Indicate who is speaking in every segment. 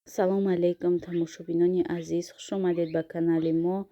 Speaker 1: Салому алейкум, тамошобинони азиз, хушомадед ба канали мо.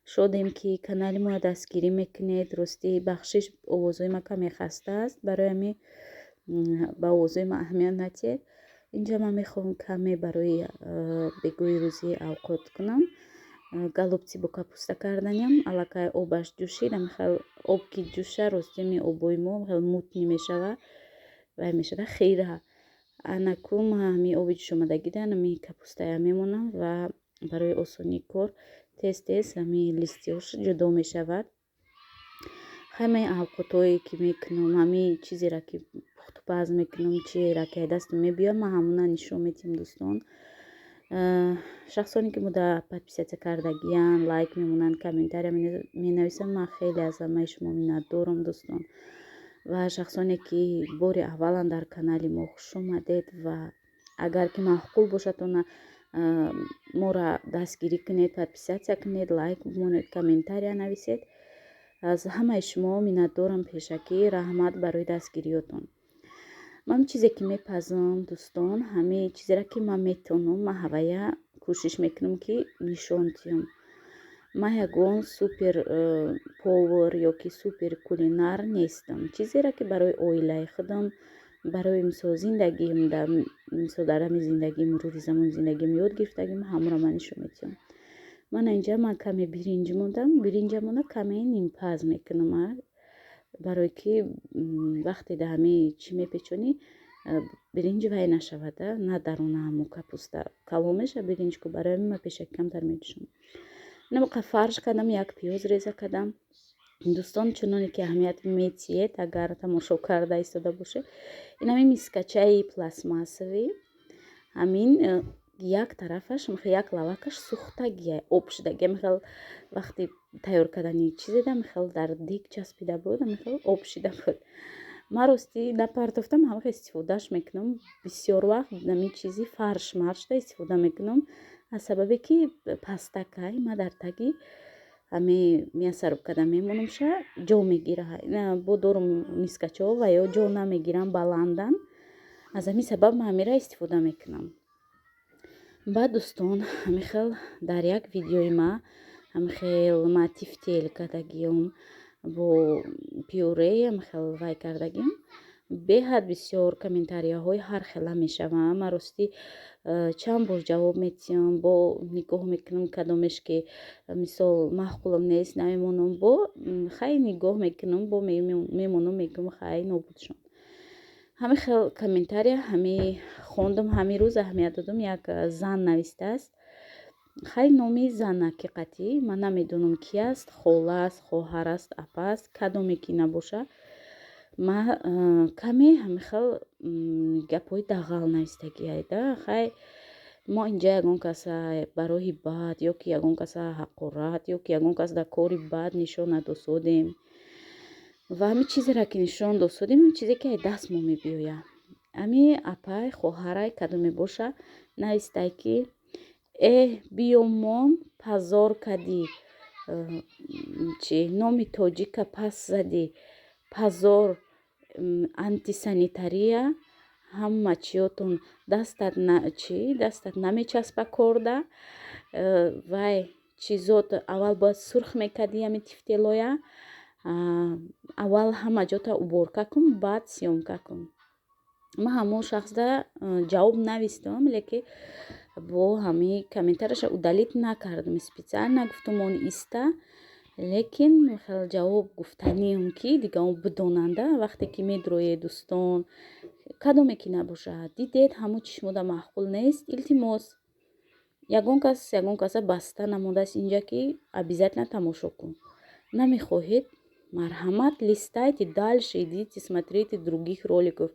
Speaker 1: Шодем, ки канали моро дастгирӣ мекунед. Ростӣ, бахшиш, овозҳои ма каме хаста аст, барои ҳамин ба овозҳои ма аҳамият натиҳед. Инҷа ман мехоҳам каме барои бегоҳи рӯзӣ авқот кунам. Голубцы бо капуста карданиам. Аллакай обаш ҷӯшид. Ҳамихел об ки ҷӯша, ростӣ, ами обои мо хеле мутный мешава, вай мешава хира. Анаку ман ҳамин оби ҷӯшомадагида ҳами капустая мемонам ва барои осонии кор тез тез ҳамин листиҳош ҷудо мешавад. Ҳамаи авқотҳое ки мекунам, ҳамин чизеро ки пухтупаз мекунам, чиеро ки аз дастам мебиёяд, ман ҳамона нишон медиҳам, дӯстон. Шахсоне ки мода подписаться кардагиянд, лайк мемонанд, комментария менависанд, ман хеле аз ҳамаи шумо миннатдорам, дӯстон. Ва шахсоне ки бори авваланд дар канали мо, хушомадед ва агар ки маъқул бошадтона, моро дастгирӣ кунед, подписаться кунед, лайк бимонед, комментария нависед. Аз ҳамаи шумо миннатдорам пешакӣ, раҳмат барои дастгириётон. Ман чизе ки мепазам, дӯстон, ҳамин чизеро ки ман метавонам, ман ҳавая кӯшиш мекунам, ки нишон диҳам. Ман ягон супер повар ё ки супер кулинар нестам. Чизеро ки барои оилаи худам, барои, мисол, зиндагиам, мисол, дар ҳамин зиндагии мурури замони зиндагиам ёд гирифтагим, ҳамонро ман нишон медиҳам. Мана инҷа ман каме биринҷ мондам. Биринҷамона каме нимпаз мекунам, барое ки вақте дар ҳамин чӣ мепечонӣ, биринҷ вай нашавад, на даруна ҳамо капуста калон мешавад биринҷ ку. Барои ҳамин ман пешакӣ камтар меҷӯшонам. Инамоқа фарш кардам, як пиёз реза кардам. Дӯстон, чуноне ки аҳамият метиҳед, агар тамошо карда истода бошед, ин ҳамин мискачаи пластмассовый, ҳамин як тарафаш, як лавакаш сӯхтагия, об шудагия. Михел вақти тайёр кардани чизеда михел дар дег часпида буд, михел об шида буд. Ман, ростӣ, напартофтам, ҳамаха истифодааш мекунам. Бисёр вақт ҳамин чизи фарш маршда истифода мекунам, аз сабабе ки пастакай ма дар таги ҳами мясорубкада мемонамша, ҷо мегира. Бо дорум мискачаҳо ва ё ҷо намегирам, баландан. Аз ҳамин сабаб ман ҳамира истифода мекунам. Баъд, дӯстон, ҳамихел дар як видеои ма ҳамихел ма тефтель кардагиём бо пюре, ҳамихел вай кардагиам. Беҳад бисёр комментарияҳои ҳархела мешаванд. Ман, ростӣ, чанд бор ҷавоб медиҳам, бо нигоҳ мекунам, кадомеш ки, мисол, маъқулам нест, намемонам, бо хай нигоҳ мекунам, бо мемонам, мегӯям, хай, нобудшон. Ҳамин хел комментария ҳами хондам ҳамин рӯз, аҳамият додам. Як зан навистааст. Хай, номи зан ҳақиқатӣ ман намедонам, ки аст: хола аст, хоҳар аст, апа аст, кадоме ки набоша. Ма каме ҳамин хел гапҳои дағал навистагиайда. Хай, мо инҷа ягон каса ба роҳи бад ё ки ягон каса ҳақорат ё ки ягон кас дар кори бад нишон надосодем ва ҳамин чизеро ки нишон досодем, чизе ки аз даст мо мебиёяд. Ҳамин апай, хоҳарай, кадоме боша, навистай, ки эҳ, биёмон, позор кардӣ, чи номи тоҷика пас задӣ, позор, антисанитария, ҳама чиётон дастат чи дастат намечаспа корда, вай чизот аввал бояд сурх мекардӣ, ҳамин тефтелоя аввал ҳама ҷота уборка кун, баъд съёмка кун. Ман ҳамон шахсда ҷавоб навистам, лекин бо ҳамин комментарияша удалить накардам, специально гуфтам, он иста. Лекин хел ҷавоб гуфтаниам, ки дига он бидонанда. Вақте ки медроед, дӯстон, кадоме ки набошад, дидед, ҳамон чи шумода маъқул нест, илтимос, ягон кас ягон каса баста намондааст инҷа, ки обязательно тамошо кун. Намехоҳед, марҳамат, листайте дальше, идите, смотрите других роликов.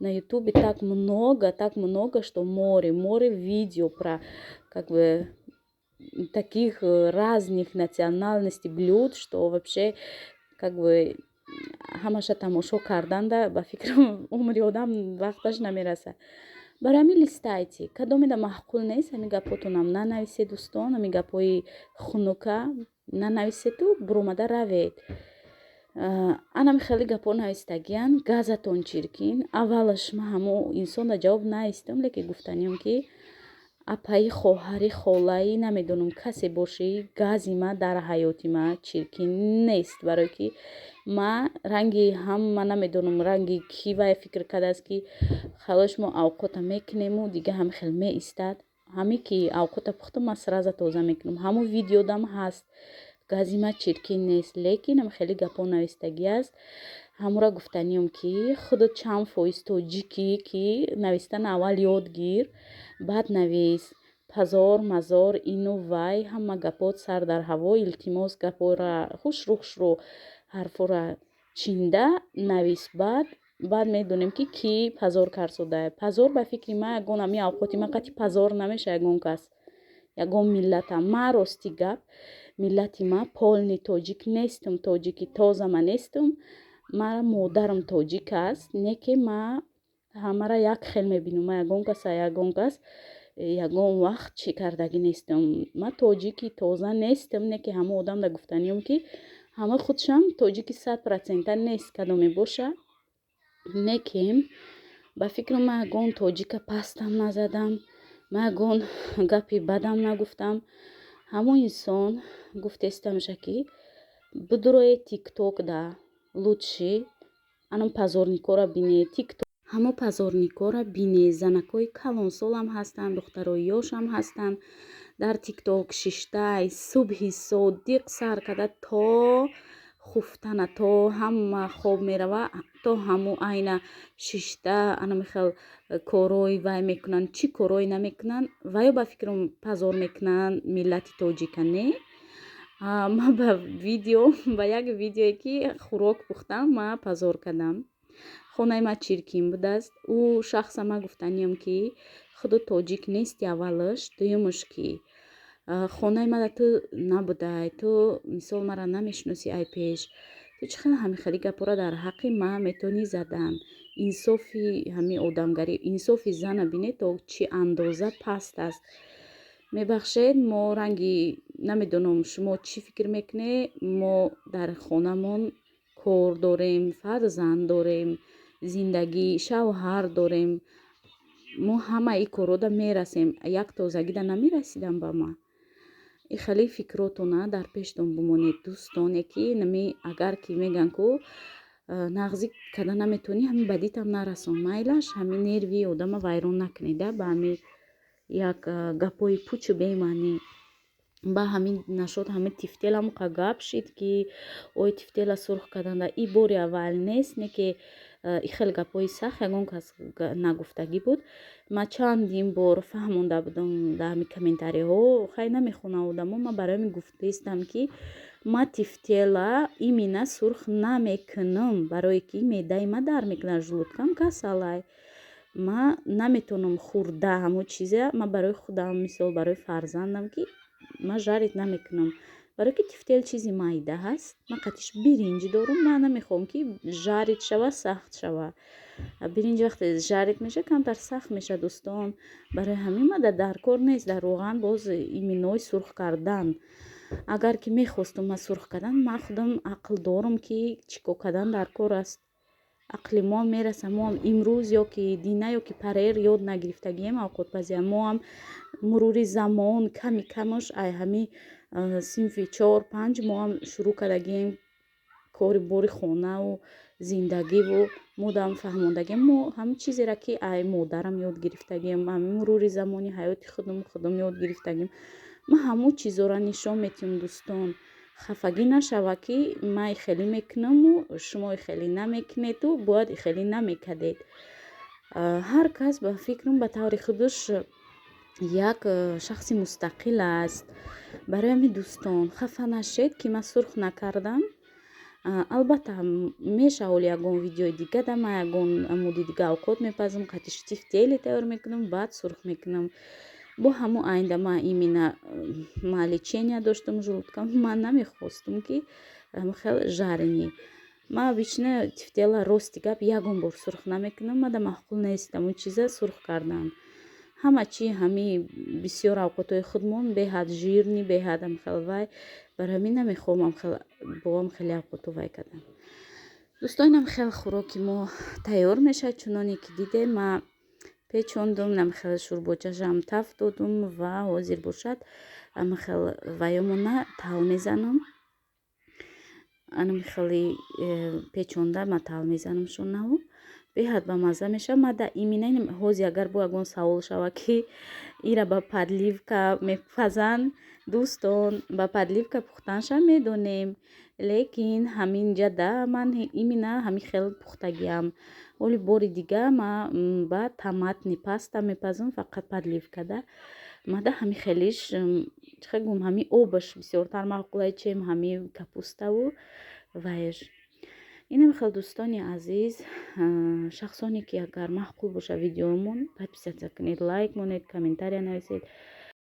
Speaker 1: На ютубе так много, так много, что море, море видео про, как бы, таких разных национальностей блюд, что вообще, как бы, ҳамаша тамошо карданда, ба фикрам, умри одам вақташ намерасад. Барои ҳамин листайте. Кадомеда маъқул нест, ҳамин гапҳотонам нанависед, дӯстон, ҳамин гапҳои хунука нанависеду буромада равед. Анам хеле гапҳо навистагиянд: газатон чиркин. Аввалаш ман ҳамон инсонда ҷавоб наистам, лекин гуфтаниам, ки Апаи, хоҳари, холаи, намедонам, касе бошӣ, гази ма дар ҳаёти ма чиркин нест, барое ки ма ранги ҳама намедонам, ранги кӣ вай фикр кардааст, ки халош, мо авқота мекунему дига ҳами хел меистад. Ҳаме ки авқота пухтам, ман сразу тоза мекунам. Ҳамун видеодам ҳаст, гази ма чиркин нест, лекин ам хеле гапҳо навистагӣ аст. Ҳамура гуфтаниём, ки худат чанд фоиз тоҷикӣ, ки навистан аввал ёд гир, баъд навис. Позор мазор, ину вай, ҳама гапот сар дар ҳаво. Илтимос, гапҳоро хушрӯ хушрӯ, ҳарфҳоро чинда навис. Баъд медонем, ки кӣ позор карсодае. Позор, ба фикри ман, ягон ҳами авқоти ман қатъи позор намеша ягон кас, ягон миллатам. Ман, рости гап, миллати ман полный тоҷик нестам, тоҷики тоза ман нестам. Мара модарам тоҷик аст, не ки ма ҳамаро як хел мебинам. Ман ягон каса, ягон кас, ягон вақт чӣ кардагӣ нестам. Ман тоҷики тоза нестам, не ки ҳама одамда гуфтаниём, ки ҳама худшам тоҷики 100%-а нест, кадоме боша. Не ки ба фикрам, ман ягон тоҷика пастам назадам, ман ягон гапи бадам нагуфтам. Ҳамон инсон гуфтестамша, ки бидуроед ТикТок да, лучше анам позорникора бинед. Ҳамо позорникора бинед, занакҳои калонсолам ҳастанд, духтарои ёшам ҳастанд, дар ТикТок шиштай, субҳи содиқ сар карда то хуфтана, то ҳама хоб мерава, то ҳаму айна шишта анамихел корҳои вай мекунанд. Чӣ корҳое намекунанд? Ваё ба фикрам позор мекунанд миллати тоҷика, не? Ман ба видео, ба як видеое, ки хӯрок пухтам, ман позор кардам, хонаи ман чиркин будааст. Ӯ шахса ман гуфтаниям, ки худо тоҷик нести аввалаш, дуюмаш, ки хонаи мада ту набудай, ту мисол мара намешиносӣ ай пеш, ту чӣ хел ҳамин хели гапҳоро дар ҳаққи ман метавонӣ задан? Инсофи ҳамин одамгарӣ, инсофи зана бинед, то чӣ андоза паст аст. Мебахшед, мо ранги намедонам, шумо чӣ фикр мекунед. Мо дар хонамон кор дорем, фарзанд дорем, зиндагӣ, шавҳар дорем. Мо ҳама ин корҳода мерасем, як тозагида намерасидам ба ман. И хеле фикротона дар пештон бимонед, дӯстоне, ки нами агар ки мегӯянд, ку нағзӣ карда наметавонӣ, ҳамин бадитам нарасон, майлаш, ҳамин нерви одама вайрон накунеда ба ҳамин як гапҳои пучу бемаънӣ. Ба ҳамин нашод, ҳамин тефтел ҳамоқа гап шид, ки ой, тефтела сурх карданда и бори аввал нест, не ки и хеле гапҳои сахт ягон кас нагуфтагӣ буд. Ман чандин бор фаҳмонда будам дар ҳамин комментариҳо, хай, намехонам одамо. Ман барои ҳамин гуфтаистам, ки ман тефтела именно сурх намекунам, барое ки меъдаи ман дард мекунад, желудкам касалай, ман наметавонам хӯрда ҳамон чиза. Ман барои худам, мисол, барои фарзандам, ки ман жарить намекунам, барое ки тефтел чизи майда ҳаст, ман қатиш биринҷ дорум, ман намехоҳам, ки жарить шава, сахт шава. Биринҷ вақте жарить мешавад, камтар сахт мешавад, дӯстон. Барои ҳамин ман дар кор нест дар роған боз именно сурх кардан. Агар ки мехостум ман сурх кардан, ман худам ақл дорам, ки чӣ кор кардан дар кор аст. Ақли моам мераса. Моам имрӯз ё ки дина, ё ки парер ёд нагирифтагием авқотпазия. Моам мурури замон, ками камаш, ай ҳами синфи чор, панҷ моам шурӯъ кардагием кори бори хонаву зиндагиву модам фаҳмондагием. Мо ҳамин чизеро, ки ай модарам ёд гирифтагием, ҳамин мурури замони ҳаёти худам худам ёд гирифтагием, ман ҳамун чизҳоро нишон медиҳам. Дӯстон, хафагӣ нашава, ки ман ихелӣ мекунаму шумо ихелӣ намекунеду бояд ихелӣ намекардед. Ҳар кас, ба фикрам, ба таври худаш як шахси мустақил аст. Барои ҳамин, дӯстон, хафа нашед, ки ман сурх накардам. Албатта, мешава, ҳоли ягон видеои дига да ман ягон муди дига авқот мепазам, қатиш тефтели тайёр мекунам, баъд сурх мекунам. Бо ҳамун оинда ман именно ман лечения доштам желудкам, ман намехостум, ки хел жареный. Ман обычно тефтела, рости гап, ягон бор сурх намекунам, мада маъқул нест ҳамун чиза сурх кардан. Ҳама чи ҳами бисёр авқотҳои худмон беҳад жирный, беҳад хел вай, барои ҳамин намехоҳам боам хеле авқотҳо вай кардан. Дӯстонам, хел хӯроки мо тайёр мешавад. Чуноне ки дидем, ман Печондум, намхел шӯрбочашам таф додум ва ҳозир бошад, амхел ваёмона тал мезанам. Анамхели печонда ма тал мезанам шонаву беҳад ба мазза мешавад. Ма да имина ҳозир агар бо ягон савол шава, ки ира ба подливка мепазанд, дӯстон, ба подливка пухтанша медонем, лекин ҳаминҷа да ман имина ҳамин хел пухтагиам. Оли бори дига ма ба томатный паста мепазам, фақат подливка да. Мада ҳамин хелиш, чӣ гум, ҳамин обаш бисёртар маъқулай, чем ҳамин капуставу вайш. Инам хел, дӯстони азиз, шахсоне ки агар маъқул боша видеомон, подписаться кунед, лайк монед, комментария нависед.